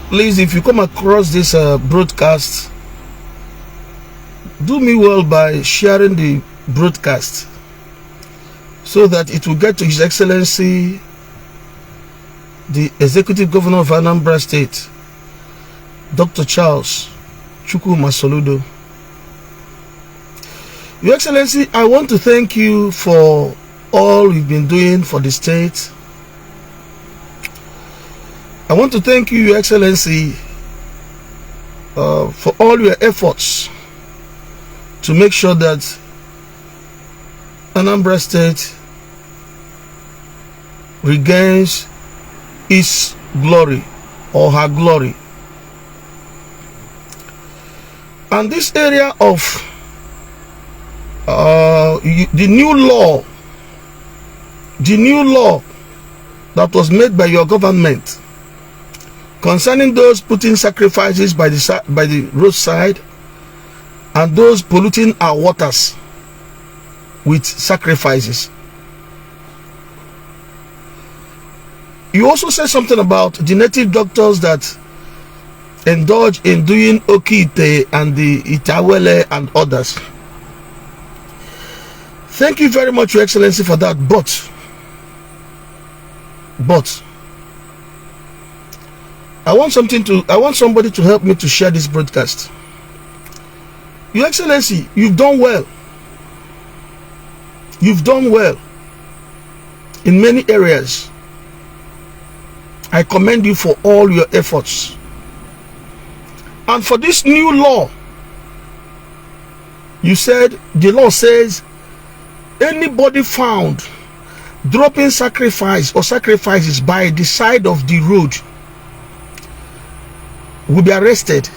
Please, if you come across this broadcast, do me well by sharing the broadcast so that it will get to His Excellency, the Executive Governor of Anambra State, Dr. Charles Chukwuma Soludo. Your Excellency, I want to thank you for all you've been doing for the state. I want to thank you, Your Excellency, for all your efforts to make sure that Anambra State regains its glory or her glory. And this area of the new law that was made by your government concerning those putting sacrifices by the roadside and those polluting our waters with sacrifices. You also said something about the native doctors that indulge in doing Okite and the Itawele and others. Thank you very much, Your Excellency, for that. But I want somebody to help me to share this broadcast. Your Excellency, you've done well. You've done well in many areas. I commend you for all your efforts. And for this new law, you said the law says anybody found dropping sacrifice or sacrifices by the side of the road will be arrested,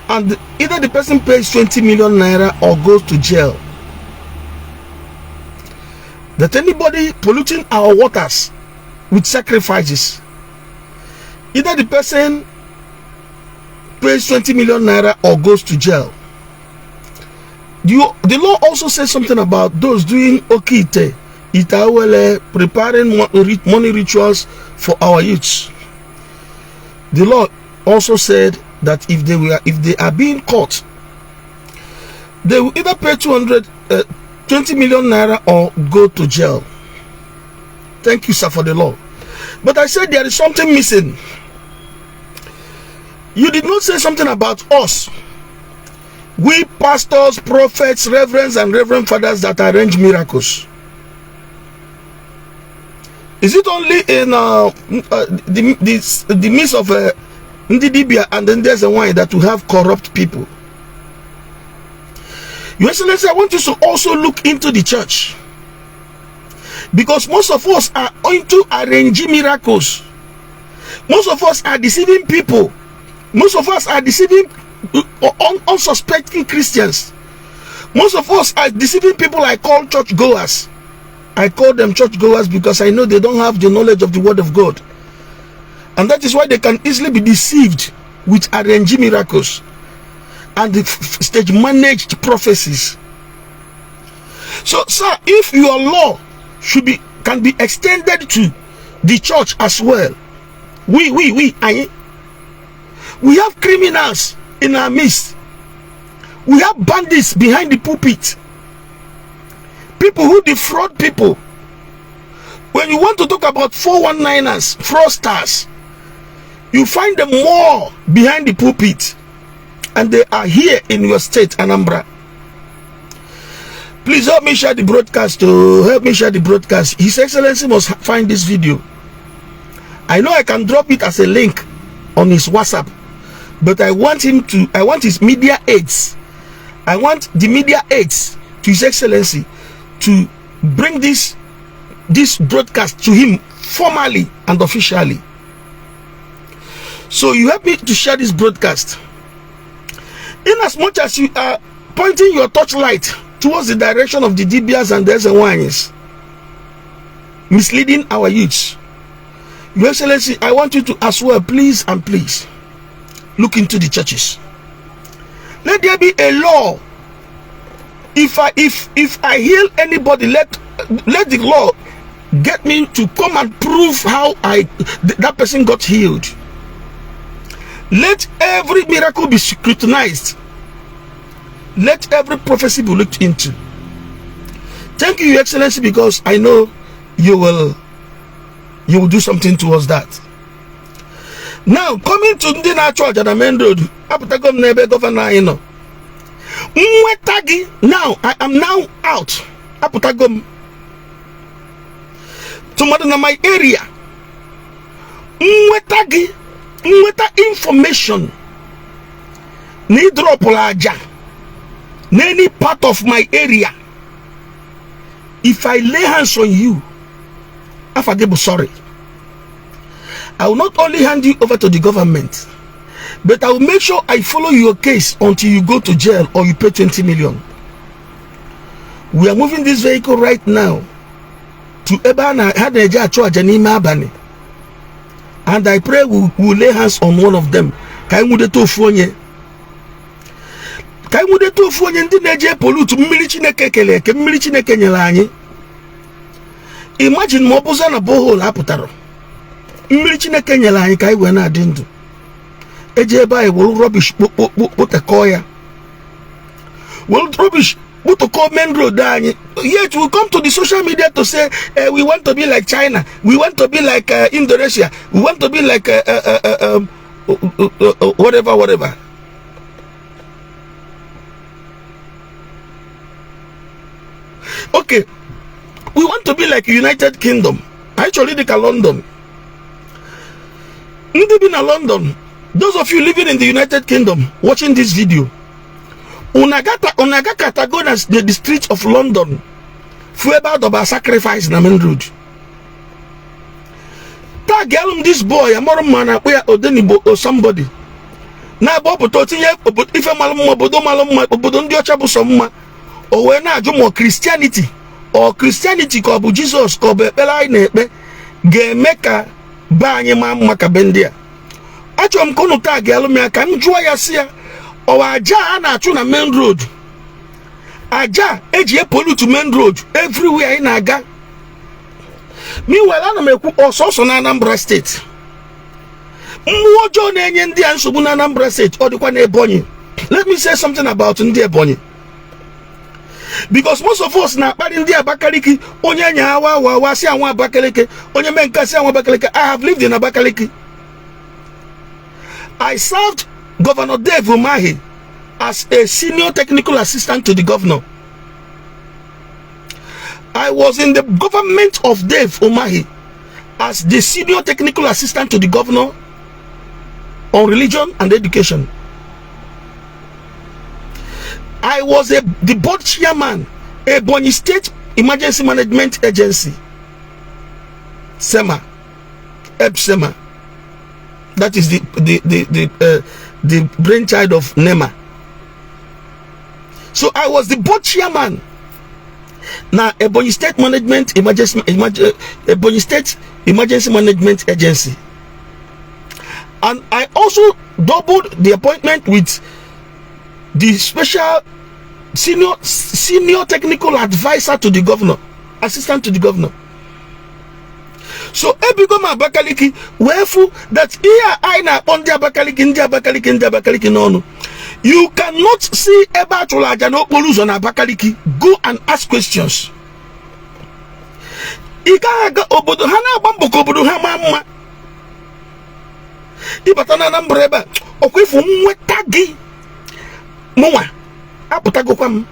and either the person pays 20 million naira or goes to jail. That anybody polluting our waters with sacrifices, either the person pays 20 million naira or goes to jail. The law also says something about those doing okite, itawele, preparing money rituals for our youths. The law also said that if they are being caught, they will either pay 220 million naira or go to jail. Thank you, sir, for the law. But I said there is something missing. You did not say something about us. We pastors, prophets, reverends, and reverend fathers that arrange miracles. Is it only in the midst of ndị dibia and then there's a wine that will have corrupt people? Your Excellency, I want you to also look into the church. Because most of us are into arranging miracles. Most of us are deceiving people. Most of us are deceiving unsuspecting Christians. Most of us are deceiving people I call church goers. I call them church goers because I know they don't have the knowledge of the word of God. And that is why they can easily be deceived with arranging miracles and the stage managed prophecies. So, sir, if your law should be can be extended to the church as well, we have criminals in our midst. We have bandits behind the pulpit. People who defraud people. When you want to talk about 419ers, fraudsters, you find them more behind the pulpit. And they are here in your state, Anambra. Please help me share the broadcast to help me share the broadcast. His Excellency must find this video. I know I can drop it as a link on his WhatsApp, but I want his media aides. I want the media aides to His Excellency to bring this broadcast to him formally and officially. So you help me to share this broadcast. In as much as you are pointing your torchlight towards the direction of the dibias and the Ezenwanyis, misleading our youths, Your Excellency, I want you to as well, please and please, look into the churches. Let there be a law. If I heal anybody, let the law get me to come and prove how I that person got healed. Let every miracle be scrutinized. Let every prophecy be looked into. Thank you, Your Excellency, because I know you will do something towards that. Now, coming to ndị na-achụ aja na main road, apụtago m n'ebe governor anyị nọ. Nweta gị now, I am now out. Apụtago m. Tụmadụ na my area. Nweta gị, nweta information na ị dropụrụ aja na any part of my area. If I lay hands on you, afa gị bụ sorry. I will not only hand you over to the government, but I will make sure I follow your case until you go to jail or you pay 20 million. We are moving this vehicle right now to ebe a na ha na-eje achụ aja n'ime abalị. And I pray we will lay hands on one of them. Ka anyị nwudeta ofu onye. Ka anyị nwudeta ofu onye ndị na-eje pollute mmiri Chineke kele eke, mmiri Chineke nyere anyị. Imagine ma ọ bụza na borehole apụtara. Mmiri Chineke nyere anyị ka anyị wee na-adị ndụ. Eji ebe anyị were rubbish kpotekọọ ya, were rubbish kpotokọọ main road anyị. Yet we come to the social media to say we want to be like China, we want to be like Indonesia, we want to be like whatever, whatever. Okay, we want to be like United Kingdom. Actually, dị ka London. Ndị bi na London, those of you living in the United Kingdom watching this video, unu agakatago na the streets of London fu ebe adọba sacrifice na main road. Tag m this boy, amụrụ mma na akpọ ya Odenigbo or somebody, na-agba ọpụta otinye ife malụ mma, obodo malụ mma, obodo ndị ọcha bụ sọ mma. O wee na-ajụ ma Christianity ọ Christianity ka ọ bụ Jizọs ka ọ bụ ekpere anyị na-ekpe ga-eme ka be anyị maa mma ka be ndị a. Achọrọ m ka unu tag alụ m ya ka m jụọ ya, sị ya ọwa aja a na-achụ na main road, aja eji epollute main road everywhere anyị na-aga. Meanwhile, ana m ekwu ọsọsọ na Anambra State, mmụọ ọjọọ na-enye ndị a nsogbu na Anambra State, ọ dịkwa na Ebonyi. Let me say something about ndị Ebonyi, because most of us na-akparị ndị Abakaliki. Onye nya awa awa awa si anwa Abakaliki, onye mee nke si anwa Abakaliki. I have lived in Abakaliki. I served Governor Dave Umahi as a senior technical assistant to the governor. I was in the government of Dave Umahi as the senior technical assistant to the governor on religion and education. I was the board chairman, Ebonyi State Emergency Management Agency, SEMA, EBSEMA. That is the brainchild of NEMA. So I was the board chairman. Now Ebonyi State Management Emergency Ebonyi State Emergency Management Agency. And I also doubled the appointment with the special senior technical advisor to the governor, assistant to the governor. So ebigo m Abakaliki wee fụ that ihe a anyị na-akpọ ndị Abakaliki, ndị Abakaliki, ndị Abakaliki n'ọnụ. You cannot see ebe a chụrụ aja n'okporo ụzọ na Abakaliki. Go and ask questions. Ị gaghị aga obodo ha na-agba mbọ ka obodo ha maa mma. Ịbata na Anambra ebe a, ọkwa ifu nweta gị mụnwa apụtagokwa m.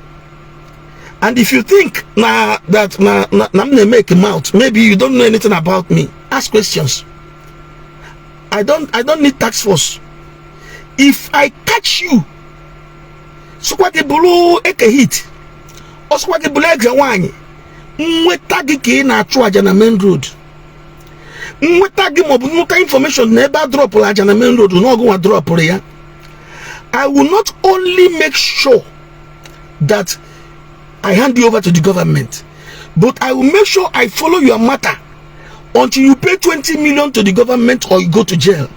And if you think na that na m na-emake mouth, maybe you don't know anything about me. Ask questions. I don't need task force. If I catch you, sịkwa gị bụrụ eke hit, ọsịkwa gị bụrụ eze nwaanyị, nweta gị ka ị na-achụ aja na main road, nweta gị maọbụ nweta information na ebe a dropụrụ aja na main road na ọgụ nwa dropụrụ ya, I will not only make sure that I hand you over to the government, but I will make sure I follow your matter until you pay 20 million to the government or you go to jail.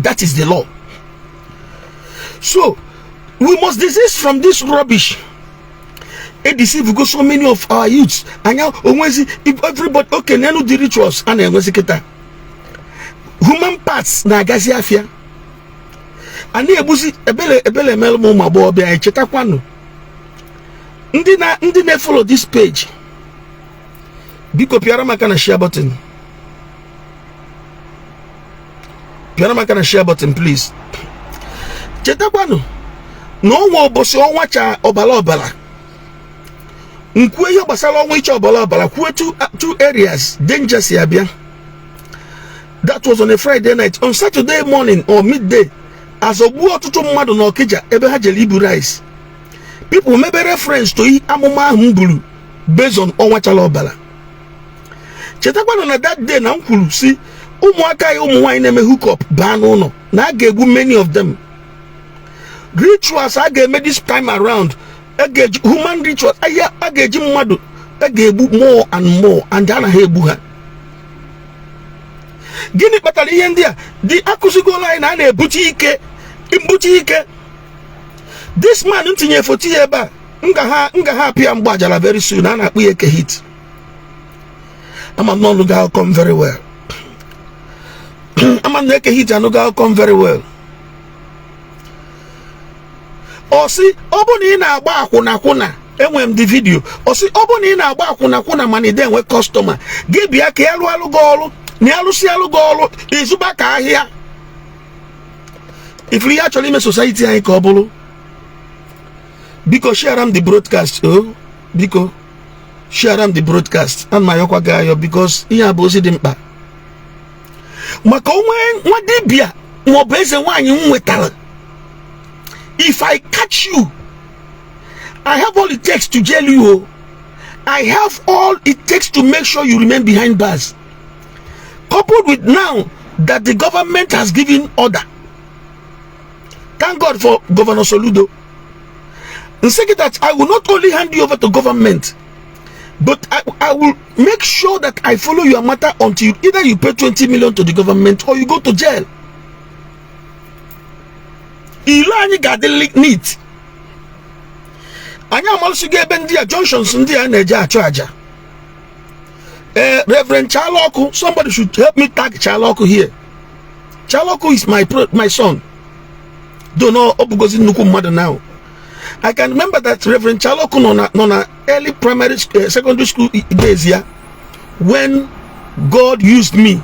That is the law. So we must desist from this rubbish. ADC go so many of our youths anya onwezi. If everybody okay nenu the rituals a na-enwezi kịta, human parts na-agazi afịa. A na-egbuzi. Ebele ebele emelụ m ụmụ agbọghọbịa anyị. Chetakwanụ, ndị na-efollow this page, biko pịara m aka na share button, pịara m aka na share button, please. Chetakwanụ na ọnwa ụbọchị ọnwa cha ọbara ọbara, m kwuo ihe gbasara ọnwa ịcha ọbara ọbara, kwuo two areas danger si abịa. That was on a Friday night. On Saturday morning or midday, azọgbuo ọtụtụ mmadụ na Ọkịja ebe ha jere ibu rice. People mebe reference to amụma ahụ m buru based on ọnwa chara ọbara. Chetakwanụ na that day na m kwuru si ụmụaka ya, ụmụ nwaanyị na-eme hookup baa n'ụlọ, na a ga-egbu many of them. Rituals a ga-eme this time around, a ga-eji human rituals ahịa, a ga-eji mmadụ, a ga-egbu more and more, and anaghị egbu ha. Gịnị kpatara ihe ndị a dị? Akụzigola anyị na a na-ebute ike, mbute ike. This man m tinye foto ya ebe a, m ga ha apịa mgbajara very soon. A na-akpụ ya Eke Hit. Ama m na ọnụ ga come very well. Ama m na Eke Hit anụ ga come very well. Ọ sị ọ bụ na ị na-agba akwụna akwụna, enwere m the video. Ọ sị ọ bụ na ị na-agba akwụna akwụna mana ị enwe customer, gị bịa ka ya lụọ alụ gị ọrụ, na ya lụsị alụ gị ọrụ, ịzụba ka ahịa. Ifuru ihe a chọrọ ime society anyị ka ọ bụrụ. Biko share am the broadcast o. Biko share am the broadcast. Ana m ayọkwa gị ayọ, because ihe a bụ ozi dị mkpa maka onwe nwa dibịa maọbụ eze nwaanyị m nwetara. If I catch you, I have all it takes to jail you o. I have all it takes to make sure you remain behind bars, coupled with now that the government has given order. Thank God for Governor Soludo. And second, that I will not only hand you over to government, but I will make sure that I follow your matter until either you pay 20 million to the government or you go to jail. Ilu anyị ga-adị neat. Anyị amalụsigo ebe ndị a, junctions ndị a na-eje achụ aja. Ee, Reverend Chaloku, somebody should help me tag Chaloku here. Chaloku is my son, though no ọ bụgozi nnukwu mmadụ now. I can remember that Reverend Chaloku nọ na early primary, secondary school days ya, when God used me,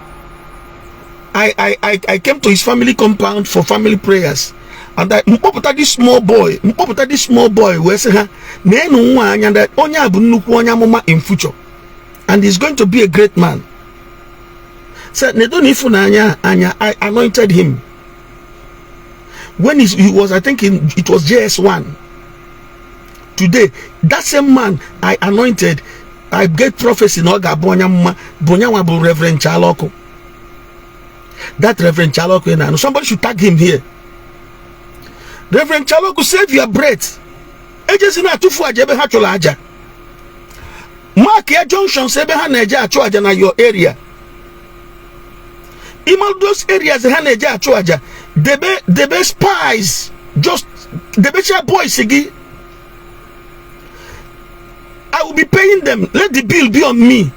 I came to his family compound for family prayers, and I mkpọpụta this small boy, mkpọpụta this small boy, wee sị ha na-enu nwa anya that onye a bụ nnukwu onye amụma in future and he's going to be a great man. Said nedo na ifunanya anya. I anointed him when he was, I think it was JS1. Today, that same man I anointed, I get prophecy na ọ ga-abụ onye amụma, bụ onye nwa bụ Reverend Chaloku. That Reverend Chaloku na, somebody should tag him here. Reverend Chaloku, save your breath. Ejezi na-atụfu aja ebe ha chụrụ aja. Mark ya junctions ebe ha na-eje achụ aja na your area. Ịma those areas ha na-eje achụ aja, debe debe spies, just debecha boys gị. I will be paying them. Let the bill be on me.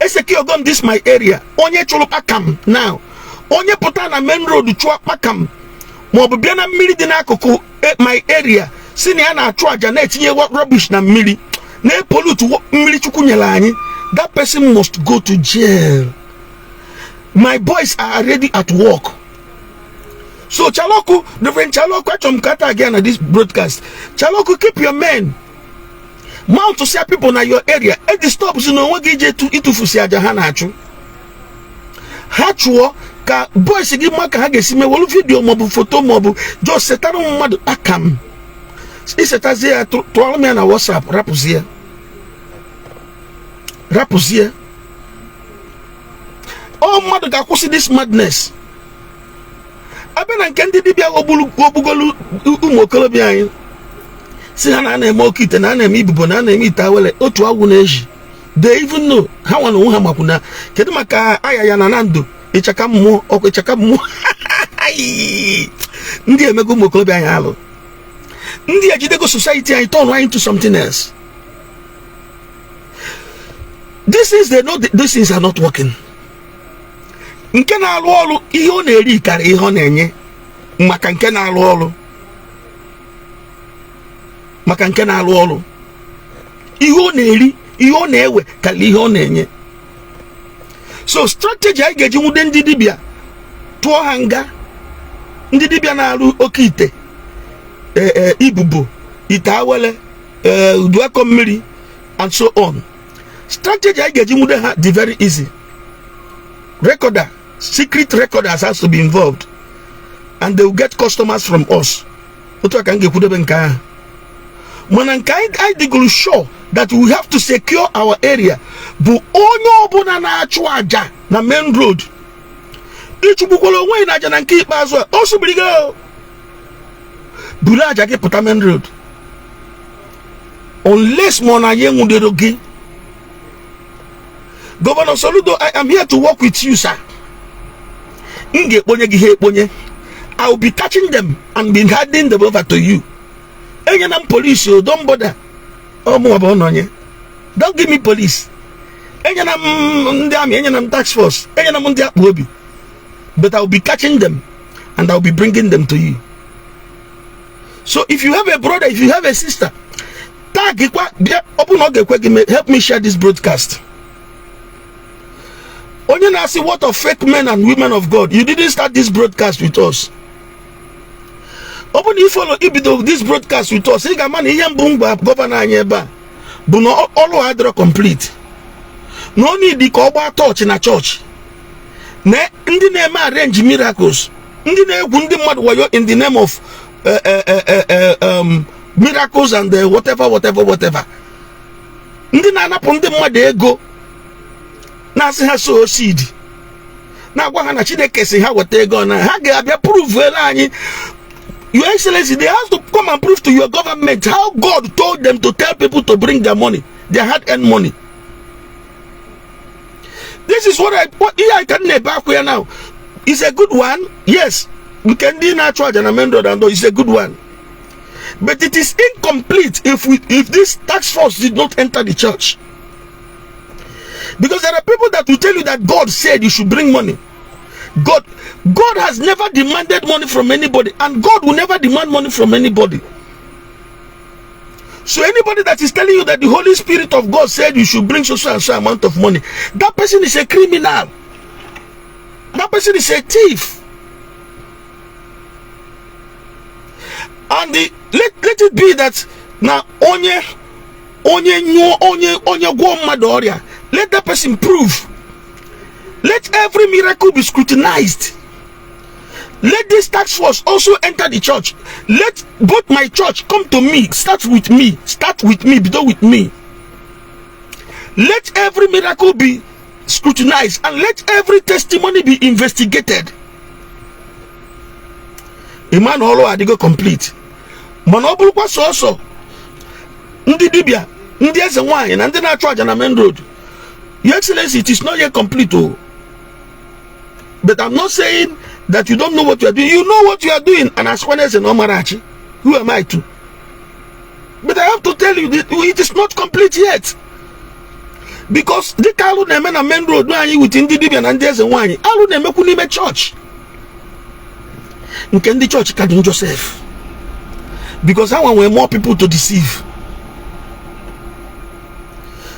Esecure gom this my area. Onye chụrụ kpakam now, onye pụta na main road chụọ kpakam, maọbụ bịa na mmiri dị n'akụkụ my area, si na ya na-achụ aja, na-etinye rubbish na mmiri, na-epollute mmiri Chukwu nyere anyị, that person must go to jail. My boys are already at work. So Chaloku, Reverend Chaloku, achọrọ m ka tag ya na this broadcast. Chaloku, keep your men, mount sia people na your area. E disturb si na onwe gị ije ịtụfusi aja ha na-achụ. Ha chụọ, ka boys gị ma ka ha ga-esi mewolu video maọbụ foto maọbụ just setara mmadụ aka m. Isetazie ya, tụọrọ m ya na WhatsApp. Rapụzie, rapụzie. Ọ mmadụ ga-akwụsị this madness. Abịa na nke ndị dibịa ghọgbugolu ụmụ okorobịa anyị, si ha na a na-eme oke ite, na a na-eme ibubo, na a na-eme ite awele, otu agwụ na-eji. They even know ha nwa na onwe ha makwu na kedu maka aya ya na ndụ ịchaka mmụọ ọkụ, ịchaka mmụọ. Ndị emego ụmụ okorobịa anyị alụ. Ndị ejidego society anyị, turn anyị into something else. This is, they know these things are not working. Nke na-alụ ọrụ, ihe ọ na-eri karịa ihe ọ na-enye. Maka nke na-alụ ọrụ, maka nke na-alụ ọrụ, ihe ọ na-eri, ihe ọ na-ewe karịa ihe ọ na-enye. So strategy anyị ga-eji nwude ndị dibịa, tụọ ha nga, ndị dibịa na-arụ oke ite, ee, ibubo ite, awele, ee, uduakọ mmiri and so on, strategy anyị ga-eji nwude ha dị very easy. Recorder, secret recorders has to be involved, and they will get customers from us. Otu a ka m ga-ekwudebe nke ahụ. Mana nke anyị dịgoro sure that we have to secure our area bụ onye ọbụla na-achụ aja na main road. Ịchụgbukwala onwe gị na aja na nke ikpeazụ a o subiri gị o. Buru aja gị pụta main road, unless ma ọ na ya enwudero gị. Governor Soludo, I am here to work with you, sir. M ga-ekponye gị ihe ekponye. I will be catching them and be handing them over to you. Enyena m police o, don't bother. Ọmụnwa bụ ọnọnye, don't give me police. Enyena m ndị army, enyena m task force, enyena m ndị akpa obi, but I will be catching them and I will be bringing them to you. So if you have a brother, if you have a sister, tag kwa bịa. Ọ bụrụ na ọ ga-ekwe gị, help me share this broadcast. Onye na-asị, "What of fake men and women of God?" You didn't start this broadcast with us. Ọ bụ na ị follow ibido this broadcast with us, ị ga-ama na ihe mbụ ngwa governor anyị ebe a bụ na ọrụ a adịrọ complete, na ọ need ka ọ gbaa tọọchị na chọọchị na ndị na-eme arrange miracles, ndị na-egwu ndị mmadụ wayo in the name of miracles and whatever, whatever, whatever, ndị na-anapụ ndị mmadụ ego, na-asị ha sow seed, na-agwa ha na Chineke si ha weta ego, na ha ga-abịa prove anyị. Your Excellency, they have to come and prove to your government how God told them to tell people to bring their money, their hard-earned money. This is what I what ihe I can na-ebe akwa ya now is a good one. Yes, nke ndị na-achụ aja na main road and all is a good one, but it is incomplete if this task force did not enter the church, because there are people that will tell you that God said you should bring money. God has never demanded money from anybody, and God will never demand money from anybody. So anybody that is telling you that the Holy Spirit of God said you should bring so so and so amount of money, that person is a criminal. That person is a thief. And let it be that na onye onye nyụọ, onye onye gwọọ mmadụ ọrịa, let that person prove. Let every miracle be scrutinized. Let this task force also enter the church. Let both my church come to me. Start with me, start with me, bido with me. Let every miracle be scrutinized and let every testimony be investigated. Ịma na ọrụ adịgo complete. Mana ọ bụrụkwa sọsọ ndị dibịa, ndị eze nwanyị na ndị na-achụ aja na main road, Your Excellency, it is not yet complete o. But I'm not saying that you don't know what you are doing. You know what you are doing. And as one eze na ọmarachi, who am I to? But I have to tell you that it is not complete yet, because dịka alụ na-eme na main road anyị with ndị dibịa na ndị eze nwanyị, alụ na-emekwu n'ime chọọchị. Nke ndị chọọchị ka dị njọ sef, because ha nwere more people to deceive.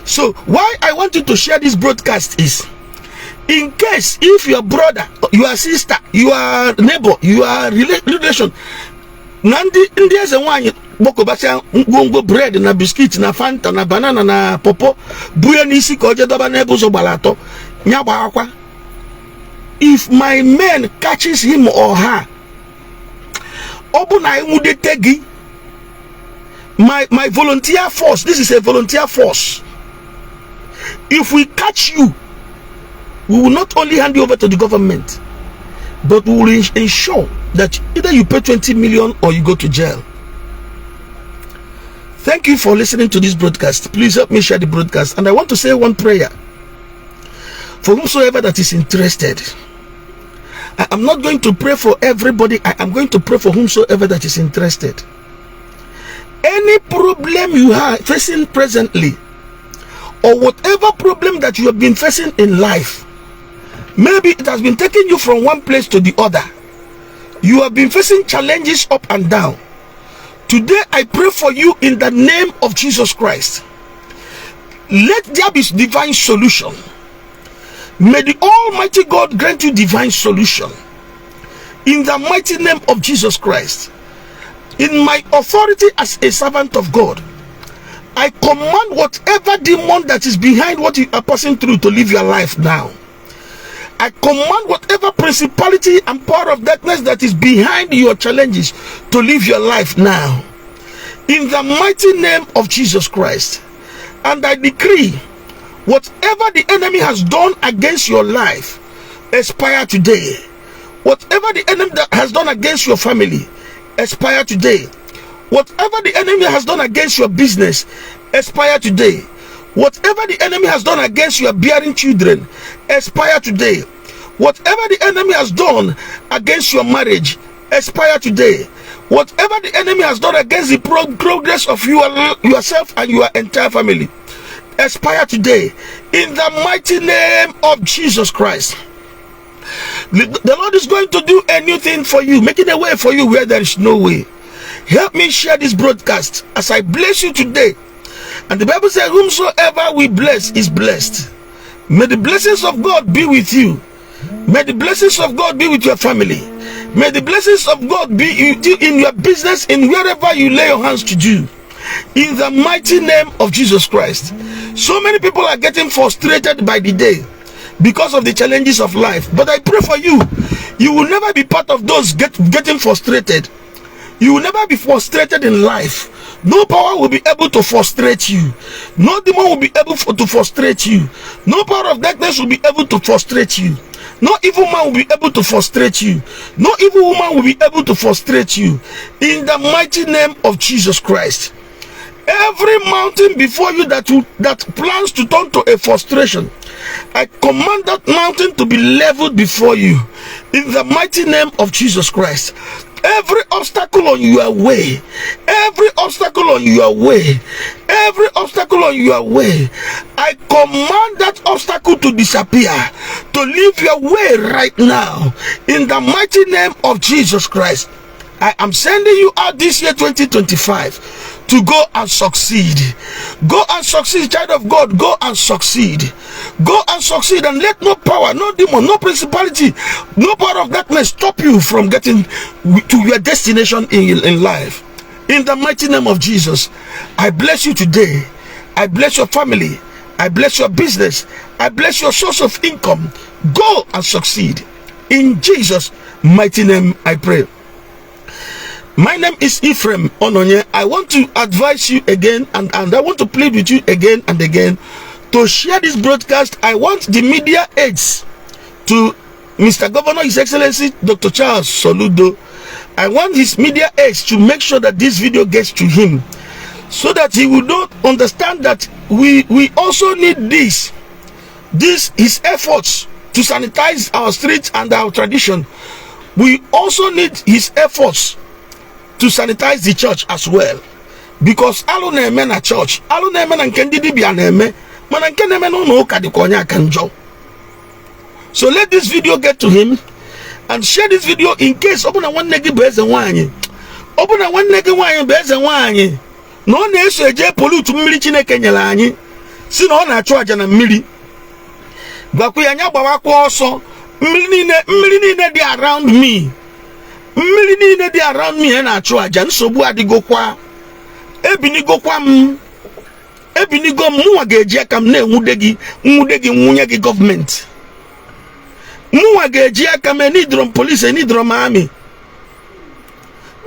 So why I want you to share this broadcast is in case if your brother, your sister, your neighbor, your relation na ndị eze nwanyị kpọkọbacha ngwongwo bread na biscuit na Fanta na banana na pawpaw bunye n'isi ka o jee dọba n'ebe ụzọ gbara atọ ya gbakwa, if my men catches him or her, ọ bụ na enwudete gị, my volunteer force, this is a volunteer force, if we catch you, we will not only hand you over to the government, but we will ensure that either you pay 20 million or you go to jail. Thank you for listening to this broadcast. Please help me share the broadcast. And I want to say one prayer for whomsoever that is interested. I am not going to pray for everybody. I am going to pray for whomsoever that is interested. Any problem you are facing presently, or whatever problem that you have been facing in life, Maybe it has been taking you from one place to the other. You have been facing challenges up and down. Today, I pray for you in the name of Jesus Christ. Let there be divine solution. May the Almighty God grant you divine solution. In the mighty name of Jesus Christ. In my authority as a servant of God, I command whatever demon that is behind what you are passing through to leave your life now. I command whatever principality and power of darkness that is behind your challenges to leave your life now. In the mighty name of Jesus Christ. And I decree, whatever the enemy has done against your life, expire today. Whatever the enemy that has done against your family, expire today. Whatever the enemy has done against your business, expire today. Whatever the enemy has done against your bearing children, expire today. Whatever the enemy has done against your marriage, expire today. Whatever the enemy has done against the progress of yourself and your entire family, expire today. In the mighty name of Jesus Christ. The Lord is going to do a new thing for you, making a way for you where there is no way. Help me share this broadcast as I bless you today. And the Bible says, "Whomsoever we bless is blessed." May the blessings of God be with you. May the blessings of God be with your family. May the blessings of God be with you in your business, in wherever you lay your hands to do. In the mighty name of Jesus Christ. So many people are getting frustrated by the day because of the challenges of life. But I pray for you. You will never be part of those getting frustrated. You will never be frustrated in life. No power will be able to frustrate you. No demon will be able to frustrate you. No power of darkness will be able to frustrate you. No evil man will be able to frustrate you. No evil woman will be able to frustrate you. In the mighty name of Jesus Christ. Every mountain before you that plans to turn to a frustration, I command that mountain to be leveled before you. In the mighty name of Jesus Christ. Every obstacle on your way, every obstacle on your way, every obstacle on your way, I command that obstacle to disappear, to leave your way right now. In the mighty name of Jesus Christ. I am sending you out this year 2025 to go and succeed. Go and succeed, child of God. Go and succeed. Go and succeed, and let no power, no demon, no principality, no power of darkness stop you from getting to your destination in life. In the mighty name of Jesus, I bless you today. I bless your family. I bless your business. I bless your source of income. Go and succeed. In Jesus' mighty name, I pray. My name is Ephraim Ononye. I want to advise you again and I want to plead with you again and again to share this broadcast. I want the media aides to Mr. Governor, His Excellency Dr. Charles Soludo. I want his media aides to make sure that this video gets to him so that he will not understand that we also need this his efforts to sanitize our streets and our tradition. We also need his efforts to sanitize the church as well, because alụ na-eme na church, alụ na-eme na nke ndị dibịa na-eme, mana nke na-eme n'ụlọ ụka dịka onye aka njọ. So let this video get to him and share this video in case ọ bụ na nwanne gị bụ eze nwaanyị, ọ bụ na nwanne gị nwaanyị bụ eze nwaanyị na ọ na-eso eje pollute mmiri Chineke nyere anyị, si na ọ na-achụ àjà na mmiri, gwakwa ya anya gbawakwa ọsọ. Mmiri niile, mmiri niile dị around me, mmiri niile dị around me a na-achụ àjà, nsogbu adịgokwa. Ebinigokwa m, ebinigo m. Mụnwa ga-eji aka m na-enwude gị, nwude gị, nwunye gị gọọmenti. Mụnwa ga-eji aka m. Enidrom police, enidrom army.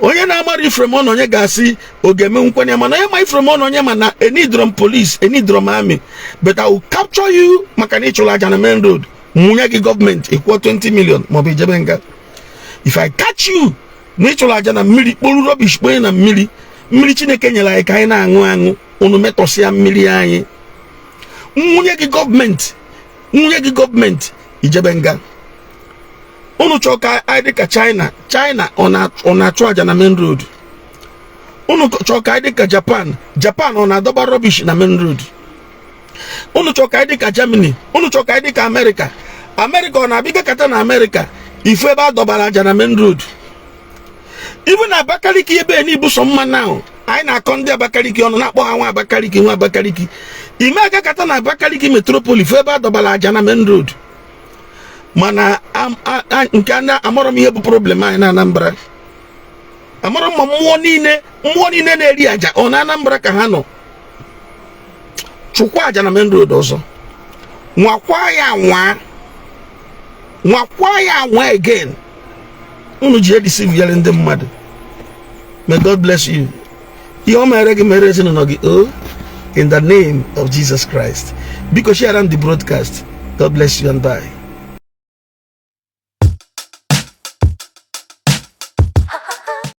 Onye na-amara Ifrem Ọnọnye ga-asị oge eme nkwenye, mana onye ma Ifrem Ọnọnye ma na enidrom police, enidrom army, but I will capture you maka na ịchụrụ aja na main road, nwunye gị gọọmenti, ịkwụọ 20 million maọbụ ijebe nga. If I catch you na ịchụrụ aja na mmiri, kporu rubbish kponye na mmiri, mmiri Chineke nyere anyị ka anyị na-aṅụ aṅụ, unu metọsịa mmiri anyị, nwunye gị gọọmenti, nwunye gị gọọmenti, ijebe nga. Unu chọọ ka anyị dị ka China? China ọ na-achụ aja na main road? Unu chọọ ka anyị dị ka Japan? Japan ọ na-adọba rubbish na main road? Unu chọọ ka anyị dị ka Germany? Unu chọọ ka anyị dị ka America? Amerịka ọ na-abịa kata na Amerịka ifu ebe a dọbara aja na main road. Ibu na Abakaliki ebe n'ibu sọ mma now, anyị na-akọ ndị Abakaliki ọnụ, na-akpọ ha nwa Abakaliki, nwa Abakaliki. Ime agakata na Abakaliki metropolis ebe a dọbara aja na main road. Mana nke a amarọ m ihe bụ problem anyị na Anambra. Amarọ m ma mmụọ niile na-eri aja ọ na Anambra ka ha nọ chụkwa aja na main road. Ọzọ, nwakwa ya, nwa nwakwa ya nwa again, unu ji edeceive yere ndị mmadụ. May God bless you. Ihe o mere gị, mere ezinụlọ gị o, in the name of Jesus Christ. Biko, share am the broadcast. God bless you and bye.